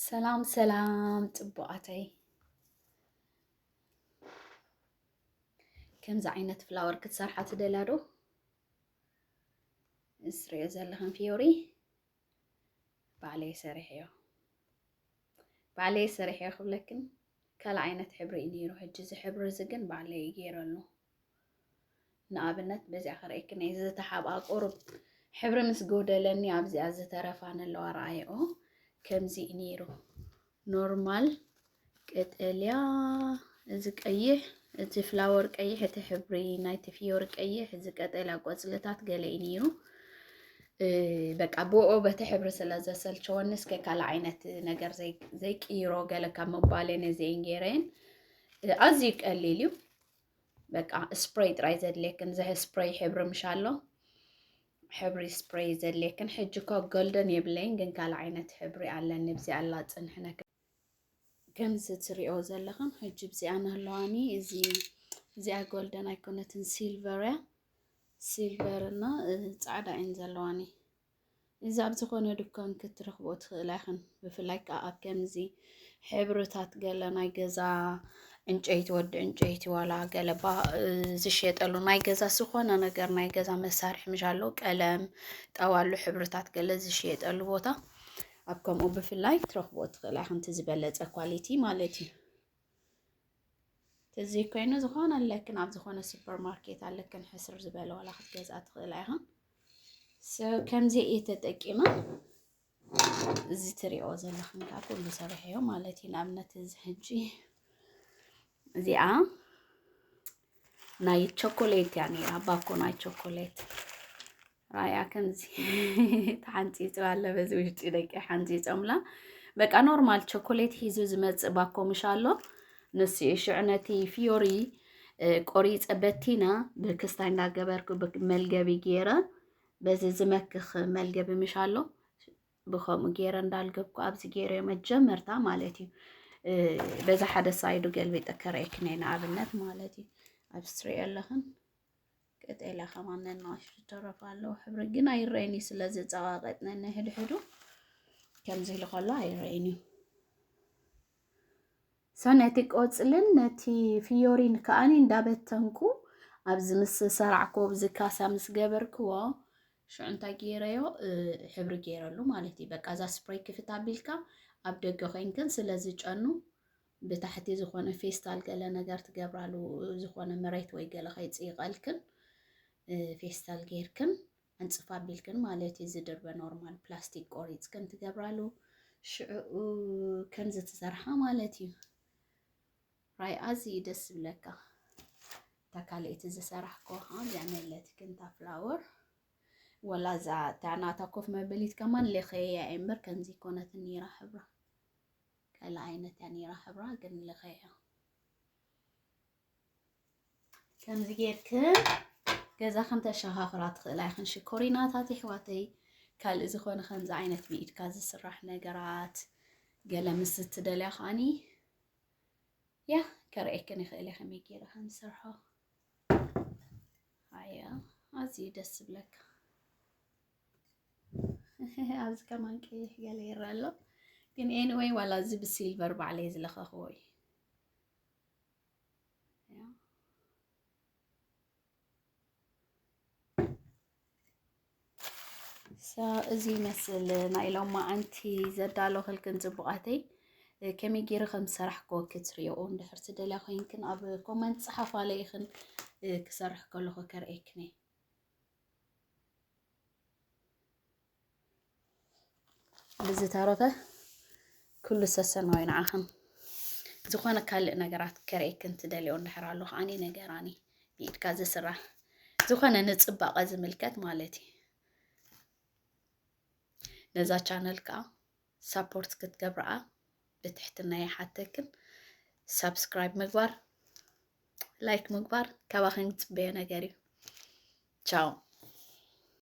ሰላም ሰላም ጽቡቓተይ፣ ከምዚ ዓይነት ፍላወር ክትሰርሓ ትደልያ ዶ? እዚ ትሪኦ ዘለኽን ፊዮሪ ባዕለይ ሰሪሐዮ፣ ባዕለይ ሰሪሐዮ ክብለክን ካልእ ዓይነት ሕብሪ እዩ ነይሩ። ሕጂ እዚ ሕብሪ እዚ ግን ባዕለይ እዩ ገይረሉ። ንኣብነት በዚኣ ከርእየክን እየ ዝተሓብኣ ቁሩብ ሕብሪ ምስ ጎደለኒ ኣብዚኣ ዝተረፋ ነለዋ ረኣየኦ ከምዚ እዩ ነይሩ። ኖርማል ቀጠልያ፣ እዚ ቀይሕ፣ እቲ ፍላወር ቀይሕ፣ እቲ ሕብሪ ናይቲ ፍዮሪ ቀይሕ፣ እዚ ቀጠልያ ቆጽልታት ገለ እዩ ነይሩ። በቃ ብኦ በቲ ሕብሪ ስለ ዘሰልቸወኒ እስከ ካልእ ዓይነት ነገር ዘይቅይሮ ገለ ካብ ምባለ ነዚአን ገይረን። ኣዝዩ ቀሊል እዩ። በቃ ስፕሬይ ጥራይ ዘድልየክን፣ እዚ ስፕሬይ ሕብሪ ምሽ ኣሎ፣ ሕብሪ ስፕሬይ ዘድልየክን። ሕጂ ኮ ጎልደን የብለይን፣ ግን ካልእ ዓይነት ሕብሪ ኣለኒ፣ ብዚ ኣላ ጽንሕነክ። ከምዚ ትሪኦ ዘለኽን ሕጂ ብዚኣ ነህለዋኒ፣ እዚ፣ እዚኣ ጎልደን ኣይኮነትን፣ ሲልቨር እያ። ሲልቨር እና፣ እ፣ ጻዕዳ እየን ዘለዋኒ። እዚ ኣብ ዝኾነ ድኳን ክትረኽቦ ትኽእላ ኢኽን። ብፍላይ ከኣ ኣብ ከምዚ ሕብርታት ገለ ናይ ገዛ ዕንጨይቲ፣ ወዲ ዕንጨይቲ ዋላ ገለ ባ-፣ እ፣ ዝሽየጠሉ ናይ ገዛ ዝኾነ ነገር ናይ ገዛ መሳርሒ ምሽ ኣሎ፣ ቀለም፣ ጣዋሉ ሕብርታት ገለ ዝሽየጠሉ ቦታ ኣብ ከምኡ ብፍላይ ክትረኽቦ ትኽእላ ኢኽን። እቲ ዝበለጸ ኳሊቲ ማለት እዩ። እዚ ኮይኑ ዝኾነ ኣለክን ኣብ ዝኾነ ሱፐርማርኬት ኣለክን ሕስር ዝበለ ዋላ ክትገዝኣ ትኽእላ ኢኽን። So ከምዚ እየ ተጠቂመ። እዚ ትሪኦ ዘለኽን ከዓ ኩሉ ሰሪሐዮ ማለት እዩ። ንኣብነት እዚ ሕጂ እዚኣ ናይ ቸኮሌት እያ ነይራ፣ ባኮ ናይ ቸኮሌት። ራያ ከምዚ ተሓንጺጹ ኣለ፣ በዚ ውሽጢ ደቂ ሓንጺጾምላ። በቃ ኖርማል ቸኮሌት ሒዙ ዝመጽእ ባኮ ምሽ ኣሎ። ንሱ እዩ ሽዑ ነቲ ፊዮሪ፣ እ፣ ቆሪጸ በቲነ ብክስታይ እንዳገበርኩ ብ-፣ መልገቢ ገይረ፣ በዚ ዝመክኽ መልገቢ ምሽ ኣሎ። ብኸምኡ ገይረ እንዳልገብኩ ኣብዚ ገይረዮ መጀመርታ ማለት እዩ። እ፣ በዛ ሓደ ሳይዱ ገልቢጠ ከርእየክን እየ ንኣብነት ማለት እዩ። ኣብዚ ትሪኦ ኣለኽን ቀጠልያ ከማን ነናእሽቱ ተረፍ ኣለዎ። ሕብሪ ግን ኣይረአይን እዩ፣ ስለ ዝጸቓቐጥነኒ ሕድሕዱ ከምዚ ኢሉ ከሎ ኣይረአይን እዩ። So ነቲ ቆጽልን ነቲ ፍዮሪን ከኣኒ እንዳበተንኩ ኣብዚ ምስ ሰራዕክዎ፣ ኣብዚ ካሳ ምስ ገበርክዎ፣ ሽዑ እንታይ ገይረዮ፣ እ፣ ሕብሪ ገይረሉ ማለት እዩ። በቃ እዛ ስፕሬይ ክፍት ኣቢልካ ኣብ ደገ ኮይንክን ስለ ዝጨኑ ብታሕቲ ዝኾነ ፌስታል ገለ ነገር ትገብራሉ፣ ዝኾነ መሬት ወይ ገለ ከይጽይቐልክን፣ እ፣ ፌስታል ጌርክን ኣንጽፍ ኣቢልክን ማለት እዩ። ዝድርበ ኖርማል ፕላስቲክ ቆሪጽክን ትገብራሉ። ሽዑ ከምዚ ትሰርሓ ማለት እዩ። ራይ ኣዝዩ ደስ ዝብለካ። እታ ካልኣይቲ ዝሰራሕክዋ ከዓ እዚኣ መለትክን እታ ፍላወር። ወላ እዛ እታ ናታ ኮፍ መበሊት ከማን ለኸያ እየ እምበር ከምዚ ይኮነትን ነይራ ሕብራ። ካልእ ዓይነት እያ ነይራ ሕብራ፣ ግን ለኸያ። ከምዚ ጌርክን ገዛኽን ተሸኻኽራ ትኽእላ ኢኽን ሽኮሪናታት የሕዋተይ። ካልእ ዝኾነ ከምዚ ዓይነት ብኢድካ ዝስራሕ ነገራት ገለ ምስ እትደልያ ከኣኒ፣ ያ፣ ከርእየክን ይኽእል እየ ከመይ ገይረ ከም ዝሰርሖ። ኣያ፣ ኣዝዩ ደስ ዝብለካ። ኣብዚ ከማን ቀይሕ ገለ ይረአ ኣሎ። ግን ኤኒወይ፣ ዋላ እዚ ብሲልቨር ባዕለይ ዝለኸኽዎ እዩ። ያ። ሳ-፣ እዚ ይመስል ናይ ሎማዓንቲ ዘዳለኹልክን ጽቡቓተይ። እ፣ ከመይ ገይረ ከም ዝሰራሕክዎ ክትርእይኦ እንድሕር ትደልያ ኮይንክን ኣብ ኮመንት ጽሓፋለይ ኢኽን፣ እ፣ ክሰርሕ ከለኹ ከርእየክን እየ። ብዝተረፈ ኩሉ ሰሰናዩ ንዓኽን። ዝኾነ ካልእ ነገራት ከርእየክን ትደልዮ እንድሕር ኣሎ ከዓኒ ነገራኒ። ብኢድካ ዝስራሕ ዝኾነ ንጽባቐ ዝምልከት ማለት እዩ። ነዛ ቻነል ከኣ ሳፖርት ክትገብርኣ ብትሕትና ይሓተክን። ሳብስክራይብ ምግባር፣ ላይክ ምግባር ካባኽን ዝጽበዮ ነገር እዩ። ቻው።